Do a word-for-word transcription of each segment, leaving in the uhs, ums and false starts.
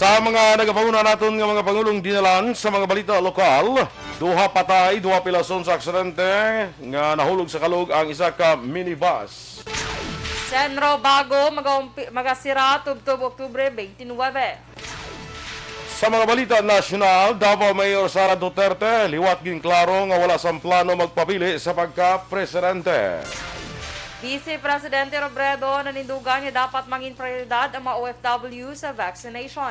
Sa mga nagapanguna naton nga mga pangulong dinalan sa mga balita lokal, duha patay, duha pilason sa aksidente nga nahulog sa Calooc ang isa ka minibus. Centro Bago magaumpi-, magasira tubtob Oktubre twenty-nine. Sa mga balita nasyonal, Davao Mayor Sara Duterte liwat ginklaro nga wala sang plano magpapili sa pagka-presidente. Vice Presidente Robredo nanindugan nga dapat mangin prioridad ang mga O F W sa vaccination.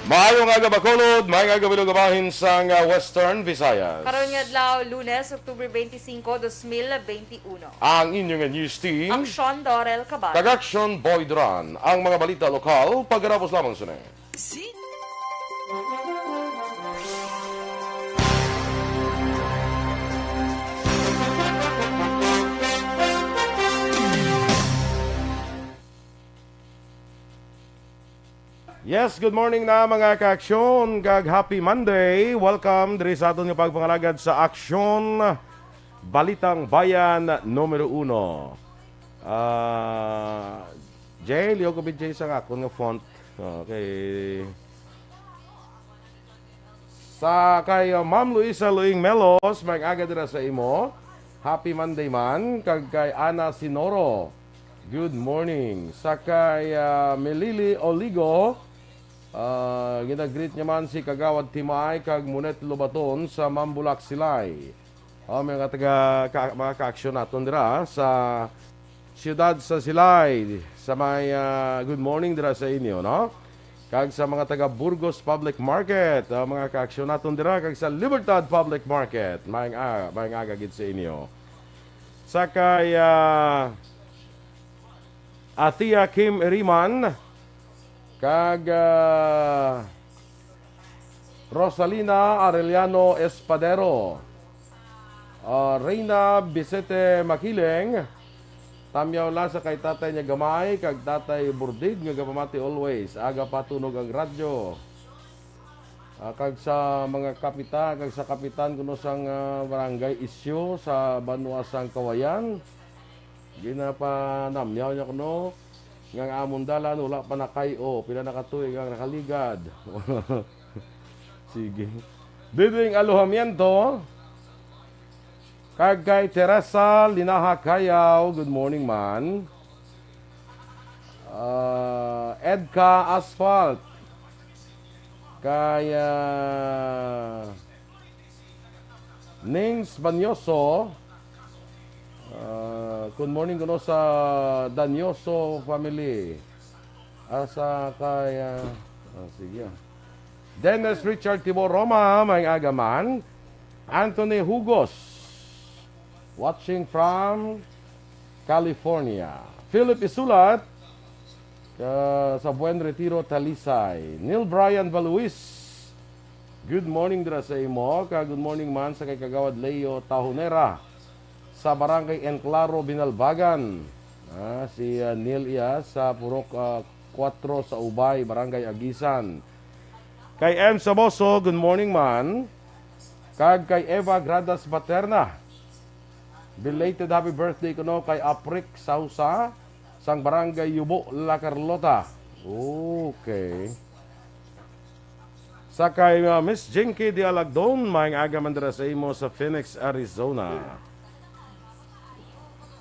Maayong aga, Bacolod. Maayong aga, Bilog, bahin sang, ah, Western Visayas. Karon nga adlaw, Lunes, Oktubre twenty-five, twenty twenty-one. Ang inyo nga news team, Aksyon Dorel Cabal. Kag Aksyon Boy Duran. Ang mga balita lokal, pagkatapos lamang sini. Yes, good morning na, mga ka-aksyon, kag happy Monday. Welcome diri sa aton nga pagpangalagad sa Aksyon, Balitang Bayan numero uno. Ah, Jay, liho ko, B J, sa akon nga font. Okay. Sa kay, uh, Ma'am Luisa Luing Melos, maayong aga dira sa imo. Happy Monday man. Kag kay Ana Sinoro, good morning. Sa kay, uh, Melili Oligo, uh, ginagreet niya man si Kagawad Timay kag Monet Lobaton sa Mambulak, Silay. Oh, mga taga, ka-, mga kaaksyon naton dira sa siyudad sa Silay, sa may, ah, good morning dira sa inyo, no? Kag sa mga taga Burgos Public Market, ah, mga kaaksyon naton dira, kag sa Libertad Public Market, maayong, ah, maayong aga gid sa inyo. Sa kay, ah, Athea Kim Iriman, kag, ah, Rosalina Arellano Espadero, ah, Reyna Bisete Makiling, tamyaw la sa kay tatay niya gamay kag tatay Burdig nga gapamati always, aga pa tunog ang radyo. Ah, kag sa mga kapitan, kag sa kapitan kuno sang, ah, Barangay Isyo sa banwa sang Kawayan, ginapanamyaw niya kuno nga ang amon dalan wala pa nakay-o. Pila na ka tuig ang nakaligad. Sige. Diding Alojamiento. Kag kay Teresa Linaha Cayaw, good morning man. Ah, Edka Asphalt. Kay, ah, Nings Banyoso, ah, good morning kuno sa Danyoso family. Asa kay, ah, ah, sige, ah. Dennis Richard Tibor Roma, maayong aga man. Anthony Hugos, watching from California. Philip Isulat, ka, sa Buen Retiro, Talisay. Neil Brian Valuis, good morning dira sa imo. Ka good morning man sa kay Kagawad Leo Tahonera sa Barangay Enclaro, Binalbagan. Ah, si, ah, Neil iya sa Purok, ah, kuwatro sa Ubay, Barangay Aguisan. Kay M Saboso, good morning man. Kag kay Eva Gradas Baterna, belated happy birthday kuno kay Aprik Sausa sang Barangay Yubo, La Carlota. Okay. Sa kay, uh, Miss Jinky Dialagdon, maayong aga man dira sa imo sa Phoenix, Arizona.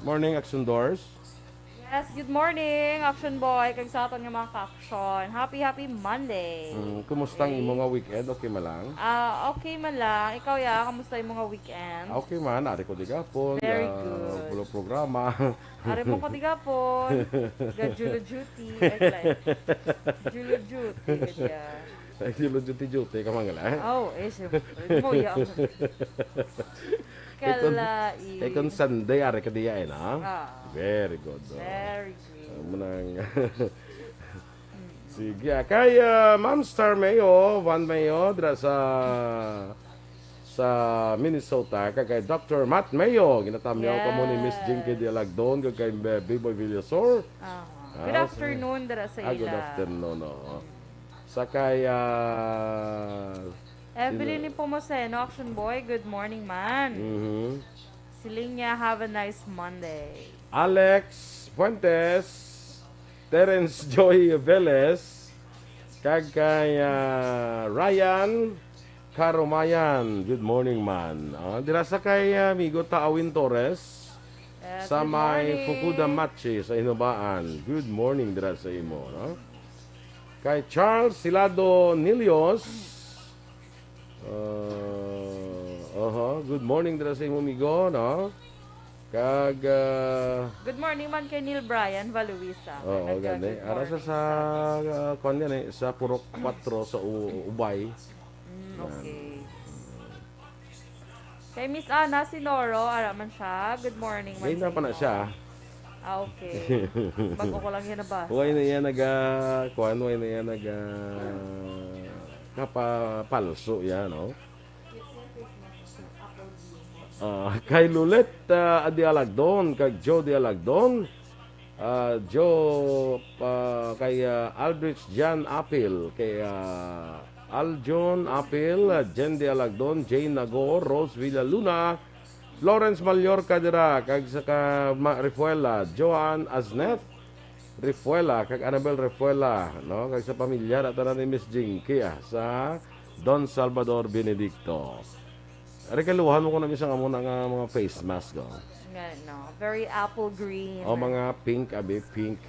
Morning, Action Doors. Yes, good morning, Action Boy, kag sa aton nga mga ka-action. Happy, happy Monday. Mm, kumusta ang imo nga weekend? Okay man lang? Ah, okay man lang. Ikaw, ya, kamusta imo nga weekend? Okay man, ari ko di gapon. Very ah, good. Pulo programa. Ari mo ko di gapon. Ga Julo Duty. Ay, wala. Julo Duty, gadya. Ay, Julo Duty, duty ka man gala, eh? Oh, eh, siyempre. Mo, ya. Kay kun, Kalai. Kay kun Sunday, ari ka diya, eh, na? Ah. Very good, oh. Very good. Amo nang Sige, ah, kay, ah, Ma'am Star Mayo, Van Mayo, dira sa, sa Minnesota, kag kay Doctor Matt Mayo, ginatamyaw kamo ni Miss Yes. Jinky Dialagdon, kag kay Be-, Biboy Villasor. Ah. Ah, Good sa afternoon, dira sa ah, good ila. Afternoon, oo. Sa kay, ah, Evelyn sino? Nepomuceno, Action Boy, good morning, man. Mhm. Siling niya, "Have a nice Monday." Alex Fuentes, Terence Joy Velez, Kag kay, ah, Ryan Karumayan, good morning, man. Ah, dira sa kay, ah, amigo Taawin Torres, Yes, sa good may morning. Fukuda Machi sa Inubaan. Good morning dira sa imo, no? Kay Charles Silado Nilios, ah, oho, good morning dira sa imo, amigo, no? Kag, ah, Good morning man kay Neil Brian Valuisa. Oo, Nag-, gani. Good Ara sa, morning sa, sa ah, kwan gani, sa Purok Kuwatro sa U-, Ubay. Mm, Yan. Okay. Kay Miss Ana Sinoro, ara man siya. Good morning man Gay sa na pa na imo. Siya. Ah, okay. Bago ko lang yan nabasa. Huwag na yan naga, kwan, huwag na yan naga, kapapalso yan, no? Ah, kay Lulet, ah, Adi Alagdon, kag Joe Di Alagdon, ah, Joe, ah, kay, ah, Aldrich Jan Apil, kay, ah, Aljon Apil, ah, Jen Di Alagdon, Jane Nagor, Rose Villaluna, Florence Mallorca dira, kag sa ka Ma-, Refuela, Joan Asnet, Refuela, kag Annabel Refuela, no? Kag sa pamilya na tanan ni Miss Jinky, ah, sa Don Salvador Benedicto. Regaluhan mo ko na isang amo na nga mga face mask, oh. Nga, no? Very apple green. O, mga pink, abi, pink.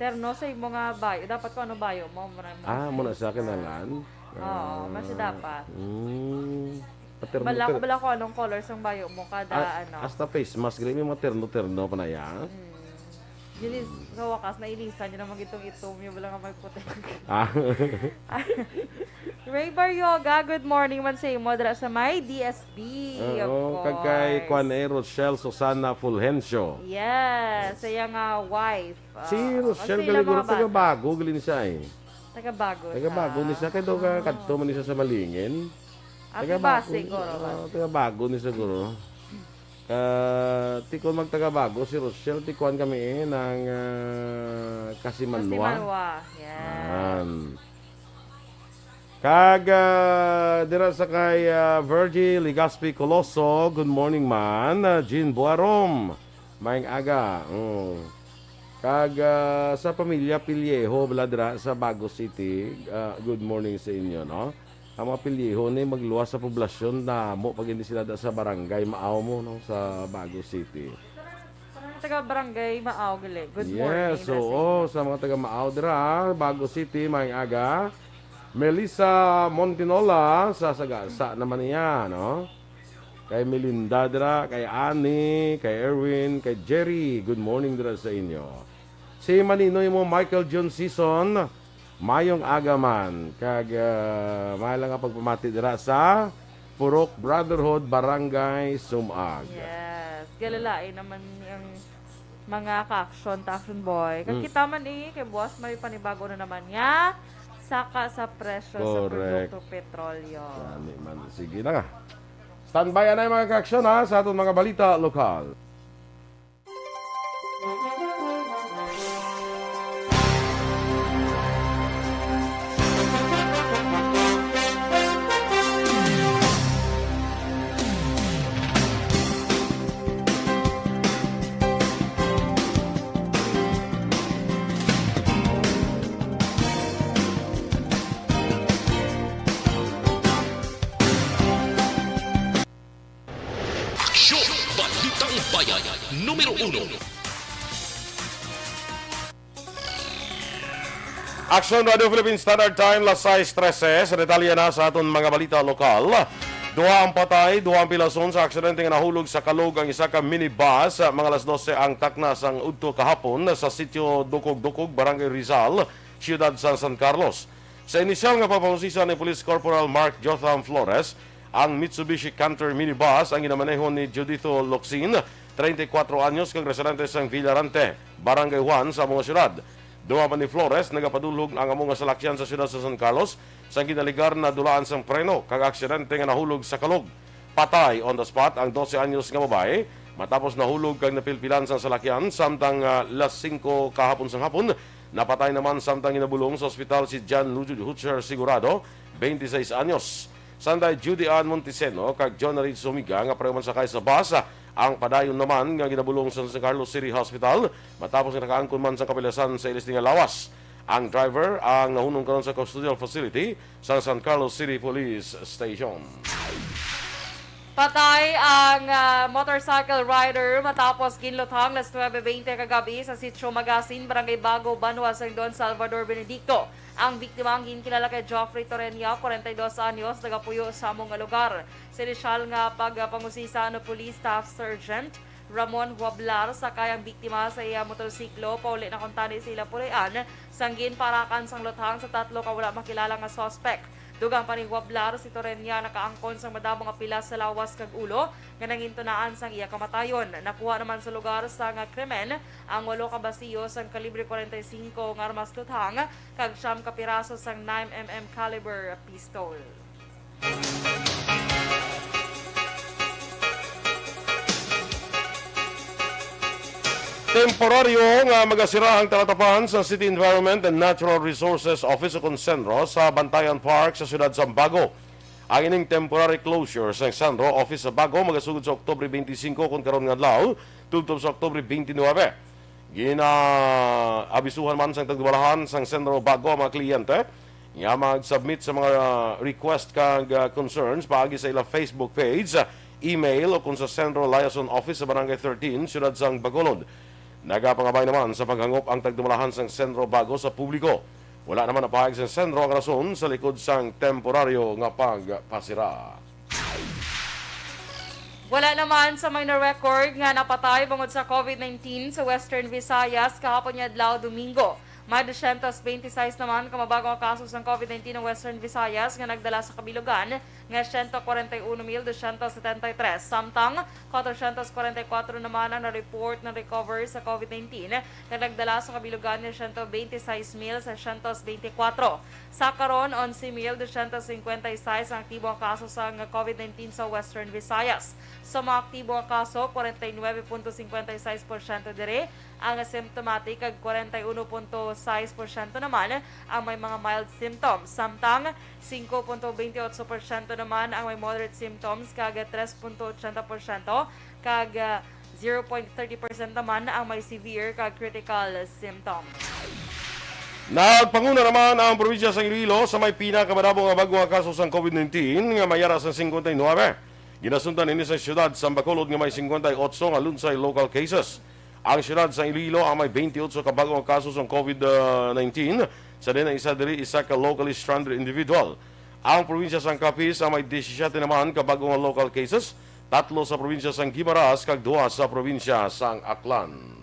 Terno sa imo nga bayo. Dapat ko ano bayo mo, mura mo Ah, muna sa sa kinalan. Oo, Ah, mas dapat. Mm. Paterno, Bala ko, ter- bala ko anong color sang bayo mo kada Ah, ano. Hasta face mask, gani may mga terno-terno pa na yan. Mm. Yun is, sa wakas, nainisan niyo naman itong itom, yung wala nga may puti. Ah. Ray Barrioga, good morning man sa imo, dira sa may D S B, of Oo, kag kay course. Kwan, eh, Rochelle Susana Fulgencio. Yes, sa iya nga wife. Si Ah, Rochelle kasi gali ilang guro, mga bata. Taga Bago, gali ni siya, eh. Taga Bago Taga siya. Bago ni siya, kay daw ka, Ah. Kadto man ni siya sa Malingin. Ate Taga Bago, Basi, guro. Ah, taga Bago ni siya, guro. Ah, ti kon magtaga Bago si Rochelle, ti kuan kami, eh, nang, ah, Kasimanwa. Kasimanwa, yes. Yan. Kag, ah, dira sa kay, ah, Virgie Legaspi Coloso, good morning, man. Ah, Jean Buarom, maayong aga. Mm. Kag, ah, sa pamilya Pilieho, bala dira sa Bago City, ah, good morning sa inyo, no? Ang mga Pilieho ni magluwas sa poblasyon, damo pa gid sila da sa barangay Maaw mo, no, sa Bago City. Taga Barangay Maaw gali. Good morning, Yes, oo, Rosina. Sa mga taga Maaw dira, Bago City, maayong aga. Melissa Montinola, sa Sagasa naman niya, no? Kay Melinda dira, kay Annie, kay Erwin, kay Jerry, good morning dira sa inyo. Si Maninoy mo, Michael John Season, maayong aga man. Kag, ah, may lang nga pagpamati dira sa Purok Brotherhood, Barangay Sumag. Yes, galalain naman ang mga ka-action, ta-action boy. Kag Mm. kita man, eh, kay buwas may panibago na naman nga saka sa presyo sa Correct. Produkto petrolyo. Gani man. Sige na nga. Standby anay, mga ka-action, ha, sa aton mga balita lokal. Aksyon, Balitang Bayan, numero uno. Aksyon Radio Philippine Standard Time, las sais trese. Sa detalye na sa aton mga balita lokal, duha ang patay, duha ang pilason sa aksidente nga nahulog sa Calug ang isa ka minibus, mga alas dose ang takna sang udto kahapon sa sitio Dukog-Dukog, Barangay Rizal, Siyudad sang San Carlos. Sa inisyal nga pagpangusisa ni Police Corporal Mark Jotham Flores, ang Mitsubishi Canter minibus ang ginamaneho ni Juditho Locsin, treinta y cuatro anyos, kag residente sang Villarante, Barangay Juan, sa amo nga siyudad. Duman pa ni Flores, nagapadulhog ang amo nga salakyan sa siyudad sa San Carlos, sang ginaligar na dulaan sang preno kag aksidente nga nahulog sa Calug. Patay on the spot ang dose anyos nga babayi matapos nahulog kag napilpilan sang salakyan, samtang, ah, las singko kahapon sang hapon, napatay naman samtang ginabulong sa ospital si John Lucio Hutcher Sigurado, twenty-seis anyos. Sanday Judy Ann Monteseno kag John Reid Sumiga nga pareho man sakay sa bus, ah, ang padayon naman nga ginabulong sa San Carlos City Hospital matapos nga nakaangkon man sang kapilasan sa ilis nga lawas. Ang driver ang nahunong karon sa custodial facility sa San Carlos City Police Station. Patay ang, ah, motorcycle rider matapos ginluthang las nuebe bente kagabi sa Sitio Magasin, Barangay Bago, Banwa sang Don Salvador Benedicto. Ang biktima ang ginkilala kay Geoffrey Torreña, kwarenta y dos anyos, nagapuyo sa amo nga lugar. Sa inisyal nga pagpangusisa, ano, Police Staff Sergeant Ramon Huablar, sakay ang biktima sa iya motorsiklo pauli na kuntani sa ila puloy-an, sang ginpaarakan sang luthang sa tatlo ka wala makilala nga suspek. Dugang pa ni Huablar, si Torreña nakaangkon sang madamo nga pilas sa lawas kag ulo nga nangintunaan sang iya kamatayon. Nakuha naman sa lugar sang krimen ang walo ka basiyo sang kalibre kwarenta y singko nga armas luthang kag siyam ka piraso sang nine M M caliber pistol. Temporaryo nga magasira ang talatapan sa City Environment and Natural Resources Office o kon CENRO sa Bantayan Park sa siyudad sa Bago. Ang ining temporary closure sa CENRO Office sa Bago magasugod sa Oktubre twenty-five kon karon nga adlaw tubtob sa Oktubre twenty-nine. Ginaabisuhan man sang tagdumalahan sang CENRO Bago ang mga kliyente nga mag-submit sa mga, ah, request kag, ah, concerns paagi sa ila Facebook page, ah, email o kon sa CENRO Liaison Office sa Barangay thirteen, Siyudad sang Bacolod. Nagapangabay naman sa paghangop ang tagdumalahan sang CENRO Bago sa publiko. Wala naman napahayag sang CENRO ang rason sa likod sang temporaryo nga pagpasira. Wala naman sa may na-record nga napatay bangod sa covid nineteen sa Western Visayas kahapon nga adlaw, Domingo. May dosyentos bente sais naman ka mabago nga kaso sang covid nineteen ang Western Visayas nga nagdala sa kabilugan nga siyento kwarenta y uno mil dosyentos setenta y tres, samtang kwatrosyentos kwarenta y kuwatro naman ang na-report nga recover sa covid nineteen, nga nagdala sa kabilugan nga siyento bente sais mil seiscientos bente y kuwatro. Sa karon, onse mil dosyentos singkwenta y sais ang aktibo nga kaso sang covid nineteen sa Western Visayas. Sa mga aktibo nga kaso, kwarenta y nuebe punto singkwenta y sais porsyento diri ang asymptomatic, kag kwarenta y uno punto sais porsyento naman ang may mga mild symptoms, samtang singko punto bente otso porsyento naman ang may moderate symptoms, kag tres punto otsenta porsyento kag, ah, zero point thirty percent naman ang may severe kag critical symptoms. Nagpanguna naman ang probinsya sa Iloilo sa may pinakamadamo nga bag-o nga kaso sang covid nineteen nga may ara sa singkwenta y nuebe. Ginasundan ini sa siyudad sa Bacolod nga may singkwenta y otso nga lunsay local cases. Ang siyudad sa Iloilo ang may twenty-eight ka bag-o nga kaso sang covid nineteen, sa diin ang isa diri isa ka locally stranded individual. Ang probinsya sang Capiz ang may disisiete naman ka bag-o nga local cases, tatlo sa probinsya sang Guimaras kag duha sa probinsya sang Aklan.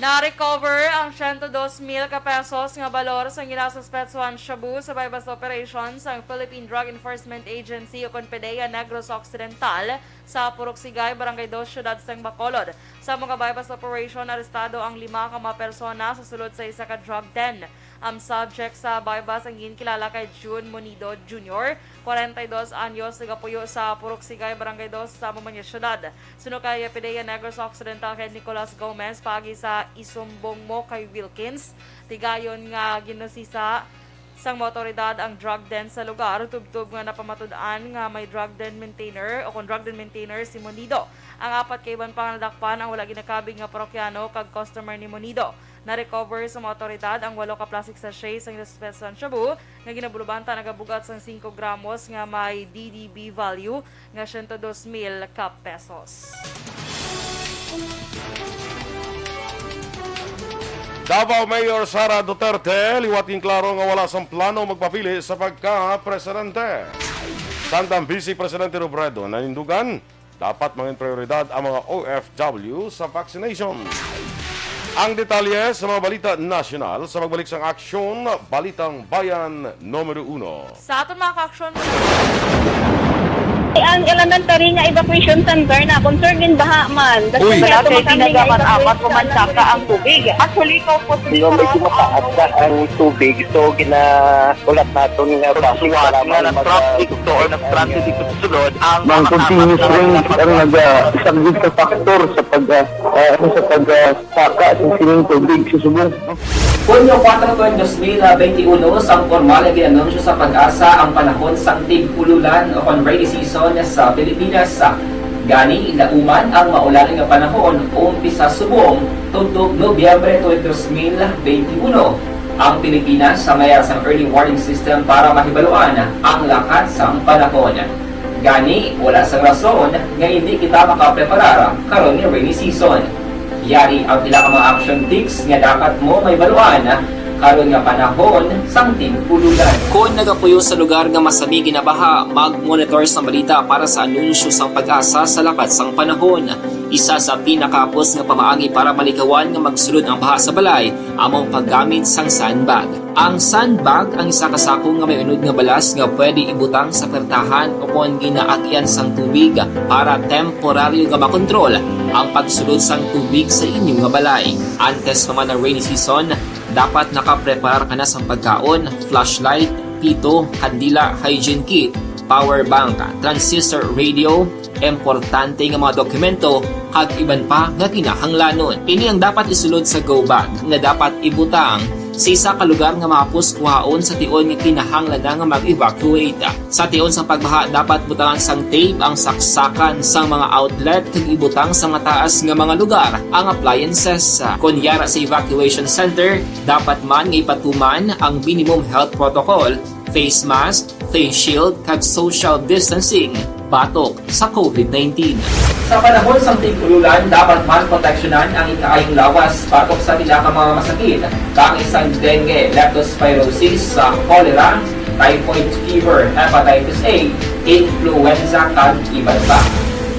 Na-recover ang siyento dos mil ka pesos nga balor sang ginasuspetsuhan shabu sa buy-bust operation sang Philippine Drug Enforcement Agency o kon PDEA Negros Occidental sa Purok Sigay, Barangay Dos, siyudad sang Bacolod. Sa mga buy-bust operation, arestado ang lima ka mga persona sa sulod sa isa ka drug den. Ang subject sa buy-bust ang ginkilala kay June Monido Junior, kwarenta y dos anyos, nagapuyo sa Purok Sigay, Barangay Dos, sa amo man nga siyudad. Suno kay PDEA Negros Occidental Head Nicolas Gomez, paagi sa isumbong mo kay Wilkins, tigayon nga ginusisa sang mga awtoridad ang drug den sa lugar, tubtob nga napamatud-an nga may drug den maintainer o kon drug den maintainer si Monido. Ang apat ka iban pa nga nadakpan ang wala ginakabig nga parokyano kag customer ni Monido. Na-recover sa mga awtoridad ang walo ka plastic sachet sang ginasuspetsuhan shabu nga ginabulubanta nagabug-at sang singko gramos nga may D D B value nga siyento dos mil ka pesos. Davao Mayor Sara Duterte liwat ginklaro nga wala sang plano magpapili sa pagka-presidente. Samtang Vice Presidente Robredo nanindugan, dapat mangin prioridad ang mga O F W sa vaccination. Ang detalye sa mga balita nasyonal sa pagbalik sang Aksyon, Balitang Bayan Numero Uno. Sa aton mga ka-aksyon, ang elementary nga evacuation center na concern din baha man. Uy. Wala kay tinaga man apat o man saka ang tubig. Actually, ikaw po, Di ba, medyo mataas na ang tubig, so ginaulat naton nga basi para nga mag- nag-traffic to or nag-transit dito sa sulod, ang mga continuous rain ang naga-, saglit sa factor sa pag, ah, ah, ano, sa pag, ah, saka sa sining tubig sa subong. Hunyo kuwatro tuig dos mil bente uno, sang pormal nga gin-anunsyo sa PAGASA ang panahon sang tig-ululan o kon rainy season sa Pilipinas. Gani, lauman ang maulan nga panahon umpisa subong tubtob Nobyembre twenty twenty-one. Ang Pilipinas sa mayar sang early warning system para mahibaluan ang lakat sang panahon. Gani, wala sang rason nga hindi kita makapreparar karon nga rainy season. Yari ang pila ka mga action tips nga dapat mo mahibaluan karon nga panahon sang tig-ululan. Kon nagapuyo sa lugar nga masami ginabaha, mag-monitor sa balita para sa anunsyo sang PAGASA sa lakat sang panahon. Isa sa pinakahapos nga pamaagi para malikawan nga magsulod ang baha sa balay amo ang paggamit sang sandbag. Ang sandbag ang isa ka sako nga may unod nga balas nga pwede ibutang sa pertahan o kon ginaagyan sang tubig para temporaryo nga makontrol ang pagsulod sang tubig sa inyo nga balay. Antes pa man ang rainy season, dapat nakapreparar ka na sang pagkaon, flashlight, pito, kandila, hygiene kit, power bank, transistor radio, importante nga mga dokumento, kag iban pa nga kinahanglanon. Ini ang dapat isulod sa go bag nga dapat ibutang sa isa ka lugar nga mahapos kuhaon sa tion nga kinahanglan na nga mag-evacuate. Sa tion sang pagbaha, dapat butangan sang tape ang saksakan sang mga outlet kag ibutang sa mataas nga mga lugar ang appliances. Kon yara sa evacuation center, dapat man nga ipatuman ang minimum health protocol, face mask, face shield, kag social distancing batok sa COVID nineteen. Sa panahon sang tig-ululan, dapat man proteksyonan ang ikaayong lawas batok sa pila ka mga masakit, kaangay sang dengue, leptospirosis, sa cholera, typhoid fever, hepatitis A, influenza, kag iban pa.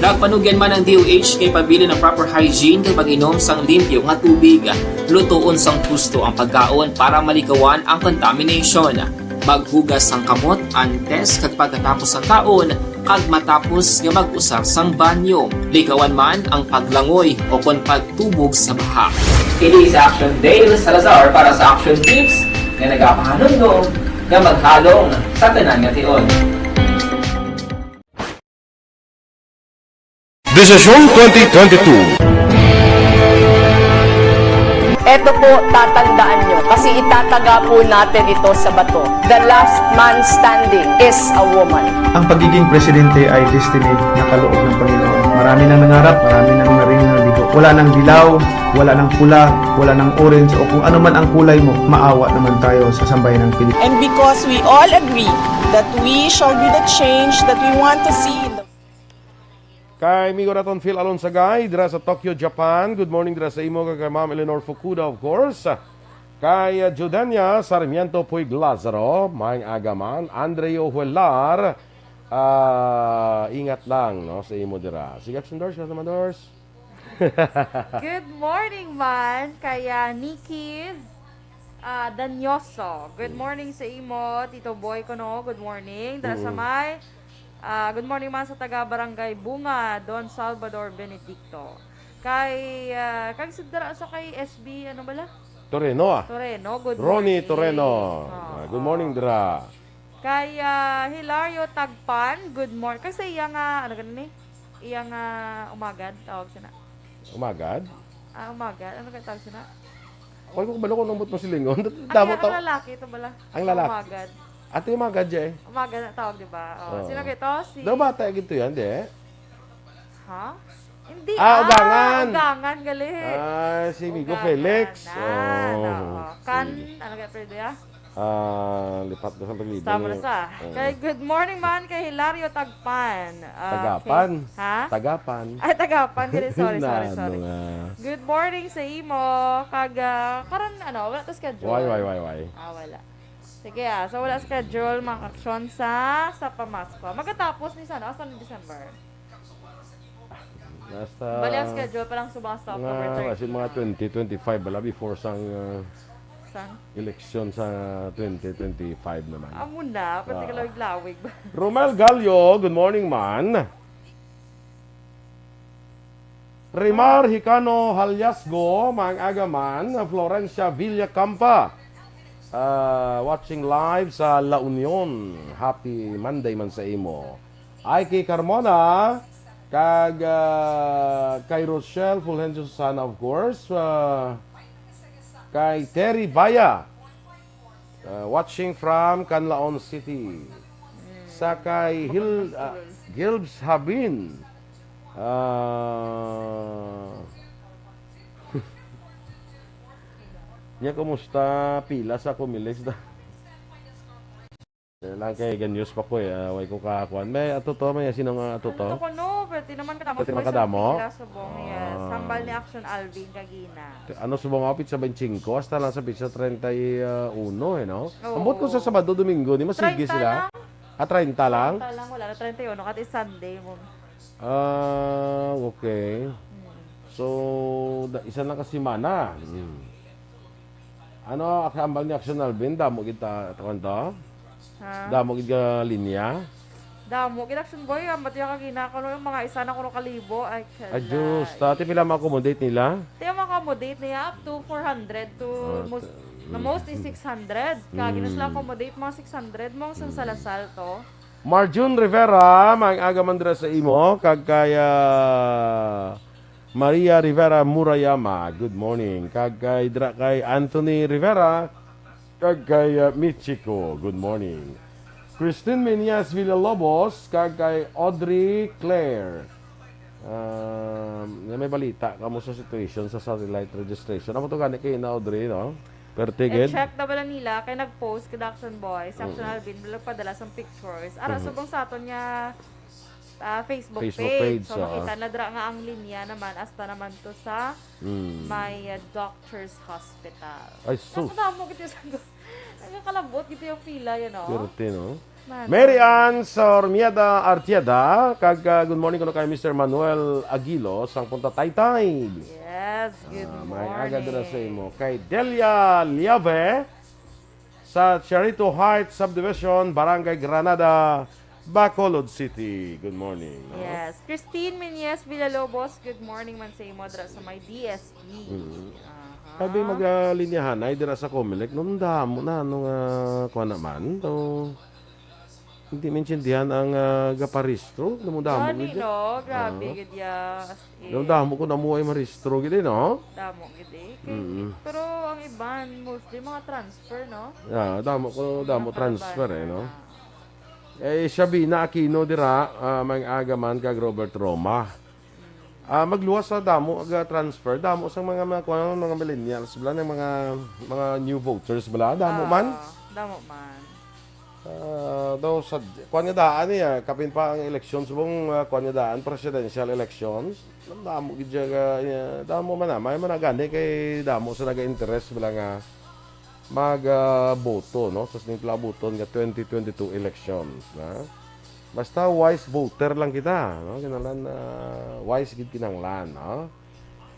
Nagpanugyan man ang D O H kay pabilin ang proper hygiene kag pag-inom sang limpyo nga tubig, lutoon sang husto ang pagkaon para malikawan ang contamination. Maghugas sang kamot antes kag pagkatapos sang kaon, kag matapos nga mag-usar sang banyo. Likawan man ang paglangoy o kon pagtubog sa baha. Kini si Action Dale Salazar para sa Action Tips nga nagapahanumdom nga maghalong sa tanan nga tion. Desisyon twenty twenty-two. Eto po, tatandaan nyo, kasi itataga po natin ito sa bato. The last man standing is a woman. Ang pagiging presidente ay destiny na kaloob ng Panginoon. Marami nang nangarap, marami nang naring nabigo. Wala nang dilaw, wala nang pula, wala nang orange, o kung ano man ang kulay mo, maawa naman tayo sa sambayan ng Pilipinas. And because we all agree that we shall be the change that we want to see in the Kay amigo naton Phil Alonsagay, dira sa Tokyo, Japan. Good morning dira sa imo, kag kay Ma'am Eleanor Fukuda, of course. Kay, uh, Judenia Sarmiento Puig Lazaro, maayong aga man. Andreo Huelar, ah, ingat lang, no, sa imo dira. Sige, Action Dors, kasa man, Dors. Good morning man kay, ah, Nikki's, ah, Danyoso. Good morning sa imo, Tito Boy, kuno. Good morning. Dara sa Mm. may, ah, good morning man sa taga Barangay Bunga, Don Salvador Benedicto. Kay, ah, kag sa dara sa kay S B, ano bala? Toreno, ah. Toreno, good Ronnie morning. Toreno. Ah, Ah, good morning, ah. dira. Kay, ah, Hilario Tagpan, good morning. Kag sa iya nga, ano gani ni? Iya nga umagad, tawag siya na. Umagad? Ah, umagad. Ano ka tawag siya na? Oy, ko kabalo ko nang buot mo silingon. Ang Damo iya nga taw-, lalaki, ito bala. Ang Sa lalaki. umagad. Ato yung umagad, Jay. Umagad na tawag, di ba? Oh, Oo. sino kito? Si Daw bata, gito yan, di? Ha? Hindi, Ah, ah, ugangan. ugangan, gali. Ah, si Migo Ugangan. Felix. Ah, Oh, oo. Kan, sige. ano kaya pwede, ah? Ah, lipat na sa apelyido Tama na ni sa. Oo. Kay good morning man kay Hilario Tagpan. Ah, Tagapan. kay, ha? Tagapan. Ay, Tagapan. Gali, sorry, Na, sorry, ano sorry. nga. Good morning sa imo. Kag, ah, karon, ano, wala to schedule. Why, why, why, why? Ah, wala. Sige, ah. So, wala schedule, mga aksyon sa, sa pamasko. Magatapos ni sana, hasta ni December. Basta Bali ang schedule pa lang subong sa nga, October thirty. Kasi mga twenty twenty-five bala before sang, uh, Sang? election sa twenty twenty-five naman. Amo na, pati Ah. kalawig-lawig ba? Romel Gallo, good morning, man. Rimar Hicano Halyasgo, maayong aga man. Florencia Villacampa, ah, watching live sa La Union. Happy Monday man sa imo. Ike Carmona, kag, ah, kay Rochelle Fulgencio Susana, of course, ah, kay Terry Baya, ah, watching from Canlaon City. Sa kay Hil-, ah, Gilbs Habin, Ah. Nya, kumusta? Pila sa Comelec da? Lang kay ganyo pa ko eh. Ah, way ko kakuan. May ato to, may sino nga ato to? Ano to ko, no? Pwerte naman kadamo. Pwerte naman kadamo? Pila subong, yes. Ah. Hambal ni Action Alvin kagina. Ano subong nga, pitsa twenty-five, hasta lang sa pitsa treinta y uno eh, no? Oo. Ambot ko sa Sabado, Domingo, ni masigi sila. Treinta lang. Ah, treinta lang? Treinta lang, wala na, treinta y uno, kasi Sunday mo. Ah, okay. Mm. So, da-, isa na ka semana. Mm. Ano, ak-, hambal ni Action Alvin, damo kita, kuwan to? Ha? Damo gid ka linya? Damo gid, Action Boy, ang batiya ka gina, kuno yung mga isa na kuno kalibo. Ay, Ay, Diyos, kalay. Tati, pila ma-accommodate nila? Ti ma-accommodate niya up to four hundred to Ah, most, t-, the mm. most is six hundred. Kaya gina sila Mm. accommodate mga six hundred mo, sang Mm. salasal to. Marjun Rivera, maayong aga man dira sa imo, kag kay, ah, Maria Rivera Murayama, good morning. Kag kay dira kay Anthony Rivera, kag kay, ah, Michiko, good morning. Christine Menias Villalobos, kag kay Audrey Claire. Um, may balita kamo sa situation sa satellite registration. Amo to gani kay na, Audrey, no? Perte gid. I-check na bala nila kay nag-post kay Action Boy, si Action Mm. Alvin, nagpadala sang pictures. Ara, Mm. subong sa aton nga, ah, Facebook Facebook page. page, So, ah. makita na dira nga ang linya naman, hasta naman to sa Mm. may, ah, doctor's hospital. Ay, sus. Nakadamo gid sa, nagkakalabot gid yung pila, you know? Perte, no? Man. Mary Ann Sormiada Artieda, kag, ah, good morning kuno kay Mister Manuel Aguilo, sang Punta Taytay. Yes, good Ah, may aga dira sa morning. imo. Kay Delia Liave, sa Charito Heights Subdivision, Barangay Granada, Bacolod City. Good morning, no? Yes. Christine Menyes Villalobos, good morning man sa imo dira sa may D S P. Mm. Aha. Sabi, mag, ah, linyahan ay dira sa Comelec, no, damo na, ano nga, kuha naman, to, hindi maintindihan ang, ah, gaparehistro, damo-damo Gani, gid. no? Grabe Ah. gid ya, as in. Damo-damo ko na mo ay marehistro gid, eh, no? Damo gid, eh. Kay, Mm. pero ang iban, mostly mga transfer, no? Ah, damo ko, Mga damo transfer, eh, no? kababayan na. Eh, Shabina Aquino dira, ah, may aga man kag Robert Roma. Ah, magluwas sa damo aga transfer, damo sang mga, mga, kuwan, mga millennials bala, ng mga, mga new voters bala, damo Ah, man. damo man. Ah, daw sa, kuwan nga daan niya, kapin pa ang eleksyon, subong, ah, kuwan nga daan, presidential election. Damo gid siya ka, ah, damo man na, may man na gani kay damo sa naga-interest bala nga mag, ah, boto, no, sa sining palabuton nga twenty twenty-two elections, na. Basta wise voter lang kita, no? Kinahanglan, ah, wise gid kinahanglan, no?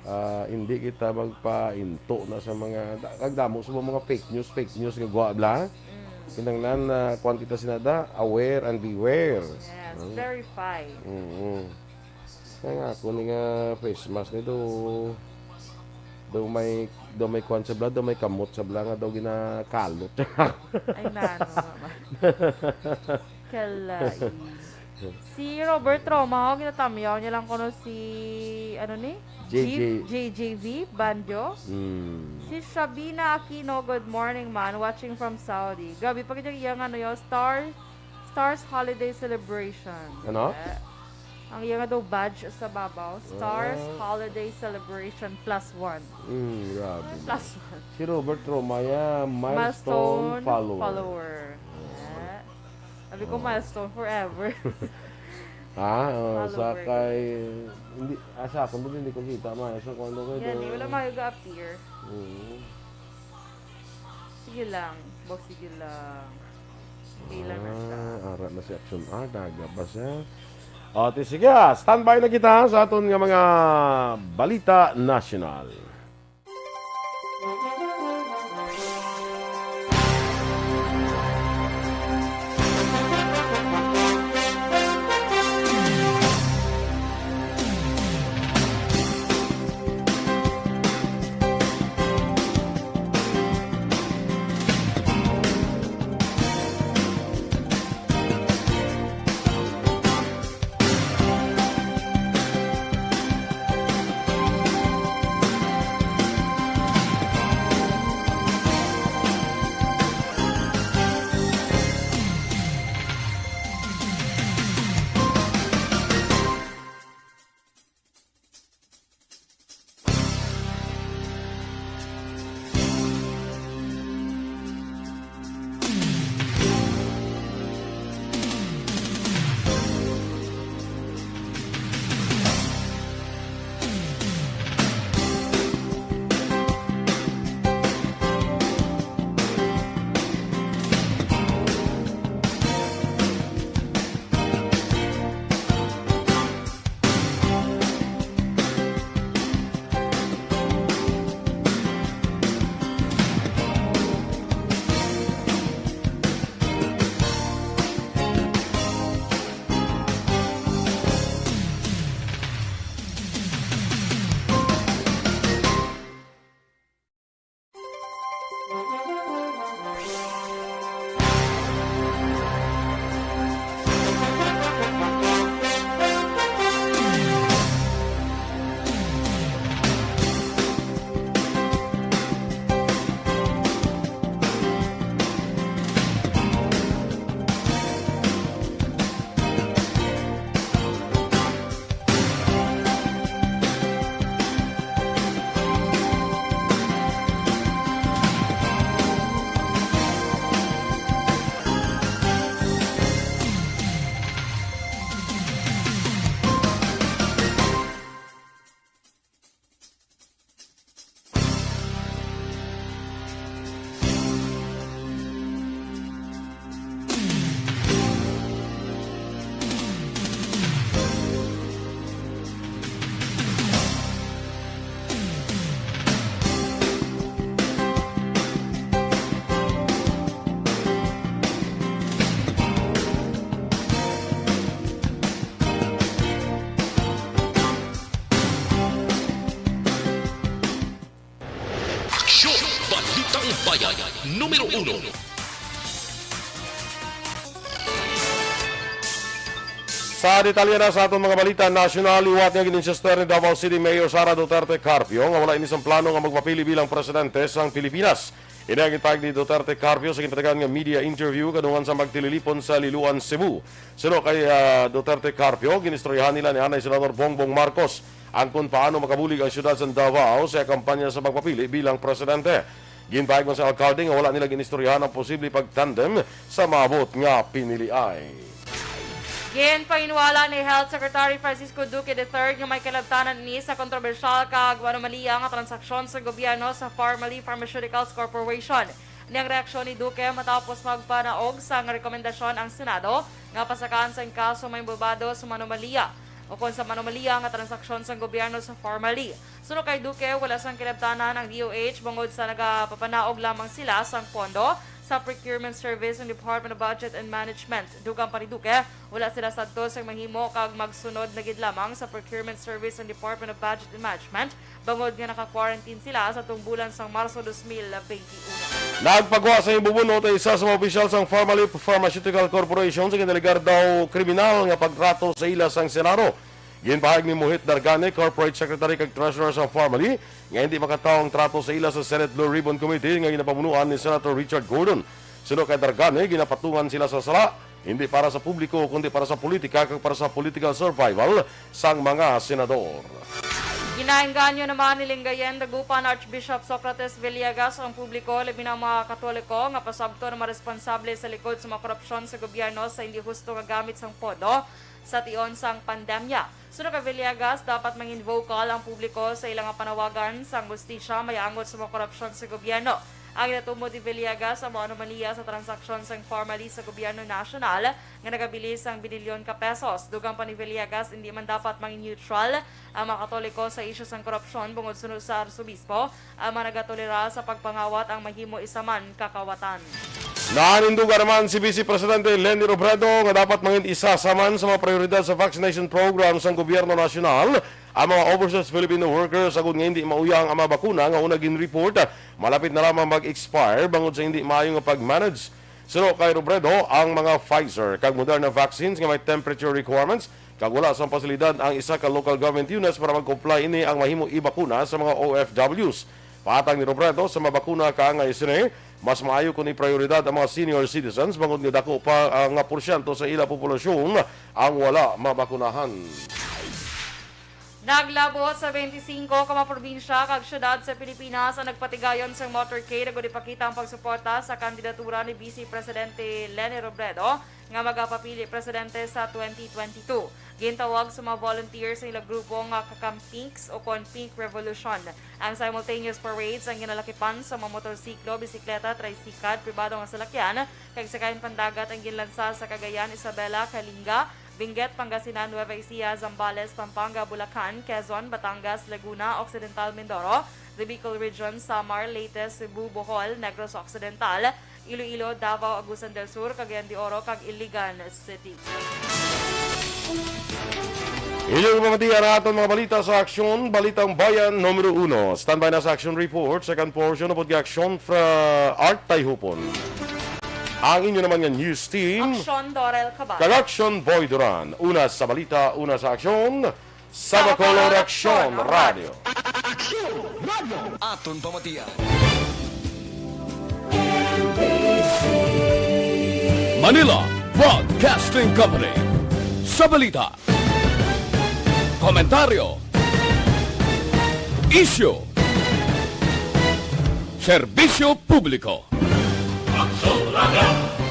Ah, hindi kita magpainto na sa mga, da-, kag damo sa mga fake news, fake news nga gwa bala. Mm. Kinahanglan, ah, kuwan kita sinada, aware and beware. Yes, No? verify. Mm-mm. Kaya nga, ako ni nga face mask ni do, do may, do may kuwan sa bala, do may kamot sa bala nga daw ginakalot. Ay, nano naman. Kalay. Si Robert Roma, oh, ginatamyaw niya lang kuno si, ano ni? J J. J J V, Banjo. Hmm. Si Shabina Aquino, good morning, man. Watching from Saudi. Grabe pa gid yung iyang, ano, yung Star, Stars Holiday Celebration. Ano? Eh, ang iyang daw badge sa babaw, Stars Ah. Holiday Celebration plus one. Hmm, grabe. Plus one. Si Robert Roma, yeah, milestone Milestone follower. follower. Eh. Sabi ko, Oh. milestone forever. Ha? Oh, sa Follower. kay, hindi, ah, sa akon, hindi ko kita, ma. Sa kung ano kayo Yan, doon. eh, wala mayo ga-appear. Mm. Sige lang, boss, sige lang. Okay lang na siya. Ah, ara na si Action Art, aga pa siya. O, ti, sige, ah, standby na kita sa aton nga mga balita nasyonal. Numero uno. Sa detalye na sa aton mga balita nasyonal, liwat nga gin-insister ni Davao City Mayor Sara Duterte Carpio nga wala ini sang plano nga magpapili bilang presidente sang Pilipinas. Ini ang gipahayag ni Duterte Carpio sa ginpatagan nga media interview kadungan sa pagtililipon sa Liloan, Cebu. Suno kay, ah, Duterte Carpio, ginistoryahan nila ni anay Senador Bongbong Marcos ang kon paano makabulig ang siyudad sa Davao sa kampanya sa pagpapili bilang presidente. Ginpahayag man sa alkalde nga wala nila ginistoryahan ang posible pagtandem sa maabot nga piniliay. Ginpahinwala ni Health Secretary Francisco Duque the third nga may kalabtanan ini sa kontrobersyal kag anomalya nga transaksyon sa gobyerno sa Farmally Pharmaceuticals Corporation. Ini ang reaksyon ni Duque matapos magpanaog sang rekomendasyon ang Senado nga pasakaan sang kaso may inbolbado sa anomalya o kon sa anomalya nga transaksyon sang gobyerno sa Farmally. Suno kay Duque, wala sang kinabtanan ang D O H bangod sa nagapapanaog lamang sila sang pondo sa procurement service ng Department of Budget and Management. Dugang pa ni Duque, wala sila sadto sang mahimo kag magsunod na gid lamang sa procurement service ng Department of Budget and Management bangod nga naka-quarantine sila sa tung bulan sang Marso dos mil twenty-one. Nagpagwa sa imbubunot ang isa sa mga opisyal sang Farmally Pharmaceutical Corporation sa ginalegar daw kriminal nga pagtrato sa ila sang Senado. Ginpahayag ni Mohit Dargane, Corporate Secretary kag Treasurer sa Farmally, nga hindi makataw ang trato sa ila sa Senate Blue Ribbon Committee nga ginapamunuan ni Senator Richard Gordon. Suno kay Dargane, ginapatungan sila sa sala, hindi para sa publiko, kundi para sa politika kag para sa political survival sang mga senador. Ginaengganyo naman ni Lingayen Dagupan Archbishop Socrates Villegas ang publiko, labi na ang mga Katoliko, nga pasabton ang mga responsable sa likod sa mga korupsyon sa gobyerno sa hindi husto nga gamit sang pondo sa tion sang pandemya. Suno kay Villegas, dapat mangin vocal ang publiko sa ila nga panawagan sang hustisya mayangot sa mga korupsyon sa gobyerno. Ang ginatumod ni Villegas ang mga anomalya sa transaksyon sang Farmally sa gobyerno nasyonal nga nagabilis sang binilyon ka pesos. Dugang pa ni Villegas, hindi man dapat mangin neutral ang mga Katoliko sa isyu sang korupsyon bangod suno sa Arsobispo, ang mga nagatolera sa pagpangawat ang mahimo isa man ka kawatan. Nanindugan naman si Vice Presidente Leni Robredo nga dapat mangin isa sa man sa mga prioridad sa vaccination program sang gobyerno nasyonal ang mga overseas Filipino workers, agod nga hindi mauyang ang mga bakuna nga una gin-report malapit na lamang mag-expire bangod sa hindi maayo nga pag-manage. Suno kay Robredo, ang mga Pfizer kag Moderna vaccines nga may temperature requirements kag wala sang pasilidad ang isa ka local government units para mag-comply ini ang mahimo ibakuna sa mga O F Ws. Pahatag ni Robredo, sa mabakuna kaangay sini, mas maayo kon iprioridad ang mga senior citizens bangod nga dako pa, ah, nga porsyento sa ila populasyon ang wala mabakunahan. Naglabot sa twenty-five ka mga probinsya kag syudad sa Pilipinas ang nagpatigayon sang motorcade agud ipakita ang pagsuporta sa kandidatura ni Vice Presidente Leni Robredo nga magapapili presidente sa twenty twenty-two. Gintawag sa mga volunteers ang ilang grupo nga Kakam Pinks o kon Pink Revolution. Ang simultaneous parades ang ginalakipan sa mga motorsiklo, bisikleta, tricycad, pribado nga salakyan, kag sakayan pandagat ang ginlansa sa Cagayan, Isabela, Kalinga, Benguet, Pangasinan, Nueva Ecija, Zambales, Pampanga, Bulacan, Quezon, Batangas, Laguna, Occidental Mindoro, the Bicol Region, Samar, Leyte, Cebu, Bohol, Negros Occidental, Iloilo, Davao, Agusan del Sur, Cagayan de Oro, kag Iligan City. Inyong mapatian ang aton mga balita sa Aksyon, Balitang Bayan numero uno. Standby na sa Action Report, second portion, upod kay Aksyon fra Art Tayhupon. Ang inyo naman nga news team, Aksyon Dorel Cabal. Kag Aksyon Boy Duran. Una sa balita, una sa aksyon, sa Bacolor Aksyon Radio. Aksyon Radio. Aton pamatian. Manila Broadcasting Company. Sa balita, komentaryo, isyu, serbisyo publiko. Aksyon Radio.